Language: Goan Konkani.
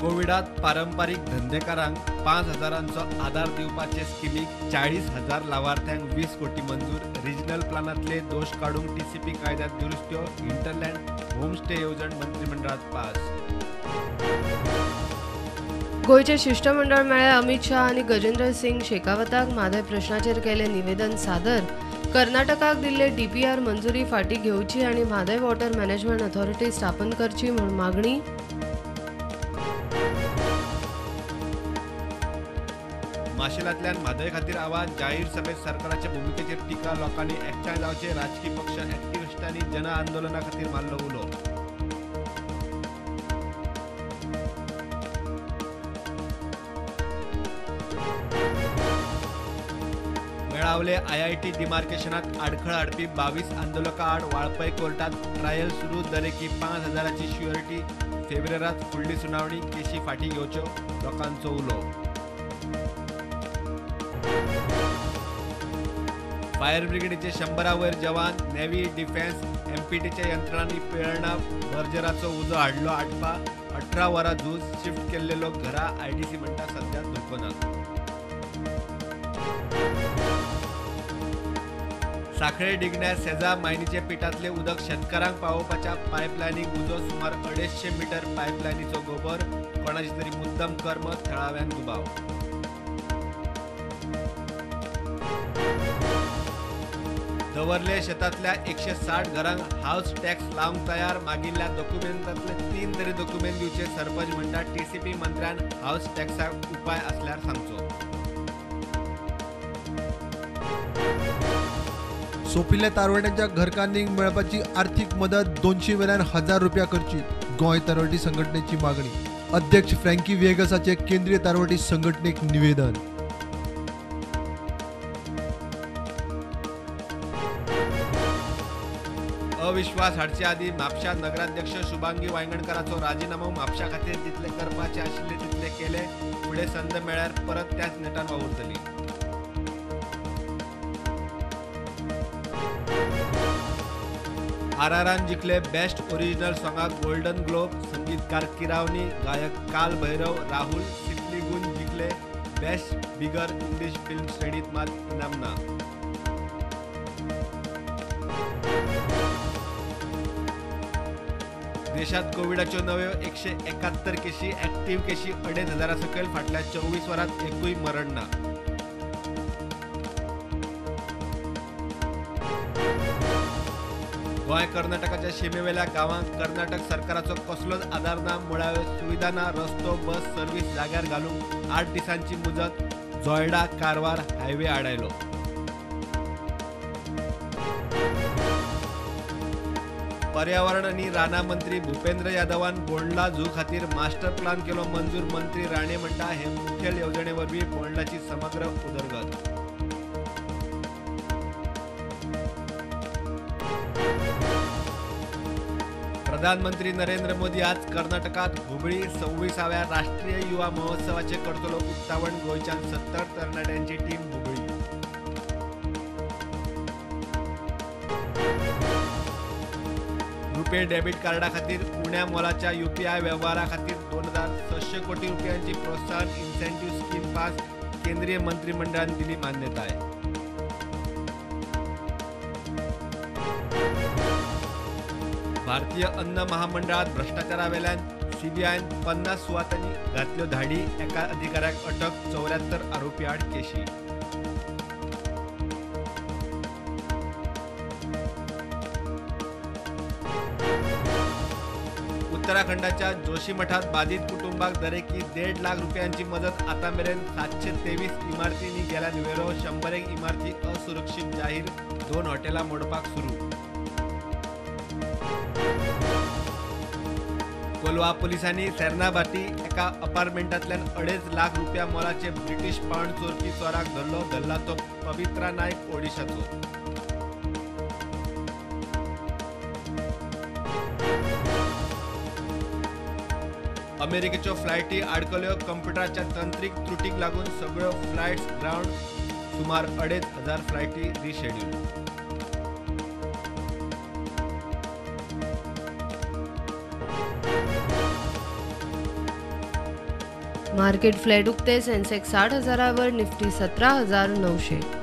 कोविडात पारंपारीक धंदेकारांक 5,000 आदार दिवपाचे स्किमीक 40,000 लावार्थ्यांक 20 कोटी मंजूर. रिजनल प्लानांतले दोश काडूंक टीसीपी कायद्यात दुरुस्त्यो. हिंटरलँड होमस्टे येवजण मंत्रिमंडळात पास. गोंयचे शिष्टमंडळ मेळ्ळे अमित शाह आनी गजेंद्र सिंग शेखावताक म्हादय प्रश्नाचेर केले निवेदन सादर. कर्नाटकाक दिल्ले डीपीआर मंजुरी फाटी घेवची आनी म्हादय वॉटर मॅनेजमेंट अथॉरिटी स्थापन करची म्हूण मागणी. माशेलांतल्यान म्हादय खातीर आवाज. जाहीर सभेत सरकाराच्या भुमिकेचेर टिका. लोकांनी एकठांय जावचे. राजकी पक्ष ऍक्टिव्हिस्टांनी जन आंदोलना खातीर मारलो उलो. मेळावले आयआयटी डिमार्केशनात आडखळ हाडपी 22 आंदोलकां आड वाळपय कोर्टात ट्रायल सुरू. दरेकी 5,000 शुअरिटी. फेब्रुवारात फुडली सुनावणी. केशी फाटी घेवच्यो लोकांचो उलो. फायर ब्रिगेडीचे 100 वयर जवान. नेव्ही, डिफेन्स, एमपीटीच्या यंत्रणांनी पेळणा बर्जराचो उजो हाडलो आटपा. 18 वरां झूज. शिफ्ट केल्ले लोक घरा. आयडीसी म्हणटा सध्या धोको ना. साखळे डिगण्या सेजा मायनीचे पिठांतले उदक शेतकारांक पावोवपाच्या पायपलायनीक उजो. सुमार 250 मीटर पायपलायनीचो गोबर. कोणाची तरी मुद्दम कर्म. थळाव्यांक दुबाव. दवर्ले शेतांतल्या 160 घरांक हावस टॅक्स लावंक तयार. मागिल्ल्या दोकुमेंतांतले 3 तरी दोकुमेंत दिवचे. सरपंच म्हणटा टीसीपी मंत्र्यान हावस टॅक्साक उपाय आसल्यार सांगचो. सोंपिल्ल्या तारवट्यांच्या घरकान्नींक मेळपाची आर्थीक मदत 200 वेल्यान 1,000 रुपया करची. गोंय तारवटी संघटनेची मागणी. अध्यक्ष फ्रँकी व्हिएगसाचे केंद्रीय तारवटी संघटनेक निवेदन. अविश्वास हाडचे आदी म्हापशा नगराध्यक्ष शुभांगी वायंगणकराचो राजीनामो. म्हापशा खातीर जितले करपाचे आशिल्ले तितले केले. फुडें संद मेळ्ळ्यार परत त्याच नेटान वावुरतली. आरआरआन जिखले बेस्ट ओरिजिनल सॉंगाक गोल्डन ग्लोब. संगीतकार किरावनी, गायक काल भैरव, राहुल सिपलीगुंज जिखले बेस्ट बिगर इंग्लिश फिल्म श्रेणीत मात इनाम ना. देशात कोविडाच्यो नव्यो 171 केशी. ऍक्टिव्ह केशी 2,500 सकयल. फाटल्या 24 वरांत एकूय मरण ना. गोंय कर्नाटकाच्या शिमेवेल्या गांवांक कर्नाटक सरकाराचो कसलोच आदार ना. मुळाव्यो सुविधा ना. रस्तो, बस सर्व्हिस जाग्यार घालूंक 8 दिसांची मुजत. जोयडा कारवार हायवे आडायलो. पर्यावरण आनी रानां मंत्री भूपेंद्र यादवान बोंडला झू खातीर मास्टर प्लान केलो मंजूर. मंत्री राणे म्हणटा हे मुखेल येवजणे वरवीं बोंडलाची समग्र उदरगत. प्रधानमंत्री नरेंद्र मोदी आज कर्नाटकात हुबळी 26व्या राष्ट्रीय युवा महोत्सवाचे करतलो उक्तावण. गोंयच्यान 70 तरणाट्यांची टीम हुबळी. रुपे डेबिट कार्डा खातीर उण्या मोलाच्या यूपीआय वेव्हारा खातीर 2,600 कोटी रुपयांची प्रोत्साहन इन्सेंटिव्ह स्कीम पास. केंद्रीय मंत्रिमंडळान दिली मान्यताय. भारतीय अन्न महामंडळात भ्रष्टाचारावेल्यान सीबीआयन 50 सुवातांनी घातल्यो धाडी. एका अधिकाऱ्याक अटक. 74 आरोपी आड केशी. उत्तराखंडाच्या जोशीमठात बाधित कुटुंबाक दरेकी 1.5 लाख रुपयांची मदत. आता मेरेन 723 इमारतींनी गेल्यान वेरो. 101 इमारती असुरक्षित जाहीर. 2 हॉटेलां मोडपाक सुरू. कोलवा पोलिसांनी सेर्नाभाटी एका अपार्टमेंटांतल्यान 2.5 लाख रुपया मोलाचे ब्रिटीश पाउंड चोरपी चोराक धरलो. धरला तो पवित्रा नायक, ओडिशाचो. अमेरिकेच्यो फ्लायटी आडकल्यो. कंप्युटराच्या तंत्रीक त्रुटीक लागून सगळ्यो फ्लायट्स ग्रावंड. सुमार 2,500 फ्लायटी रिशेड्यूल. मार्केट फ्लॅट उक्ते, सेन्सेक्स 60,000 वर, निफ्टी 17,900.